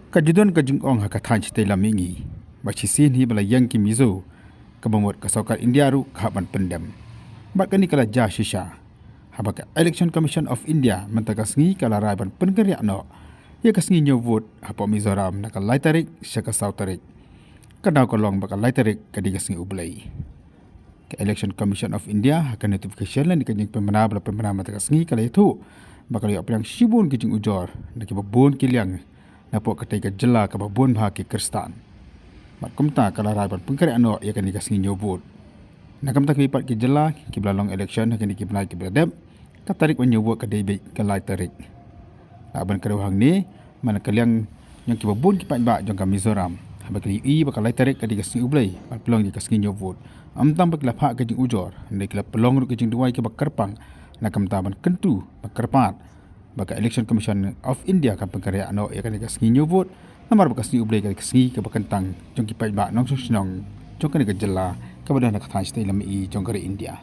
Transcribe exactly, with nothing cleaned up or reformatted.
Ka ju don ka jingong ha ka thaiñ shatei lam mihngi ba shisien hi ba la ïeng ki Mizo, kaba mut ka sorkar India ruh ka hap ban pyndem. Bad kane ka la jia shisha haba ka Election Commission of India mynta ka sngi ka la rai ban pynkynriah noh ïa ka sngi ñiew vote hapoh Mizoram na ka lai tarik sha ka saw tarik. Ka daw ka long ba ka lai tarik ka dei ka sngi U Blei. Ka Election Commission of India ha ka notification lane ka jingpynbna ba la pynbna mynta ka sngi ka la ïathuh ba ka la ïoh pdiang shibun ki jingujor na kiba bun ki liang napoh katei ka jylla kaba bun bha ki Khristan. Bad kumta ka la rai ban pynkynriah noh ïa kane ka sngi ñiew vote. Na ka bynta kiwei pat ki jylla kiba la long election ha kine ki bnai kiba la dep, ka tarik ban ñiew vote ka dei beit ka lai tarik. Lah ban kdew hangne, man la ka liang jong kiba bun ki paidbah jong ka Mizoram, haba ki la ïohi ba ka lai tarik ka dei ka sngi U Blei ban pynlong ïa ka sngi ñiew vote, ym tang ba ki la phah ki jingujor hynrei ki la pynlong ruh ki jingduwai kiba kyrpang na ka bynta ban kyntu ba kyrpad ba ka Election Commission of India kan pynkynriah noh ïa kane ka sngi ñiew vote, namar ba ka sngi U Blei ka dei ka sngi kaba kyntang jong ki paidbah nongshong shnong jong kane ka jylla kaba don ha ka thaiñ shatei lam mihngi jong ka ri India.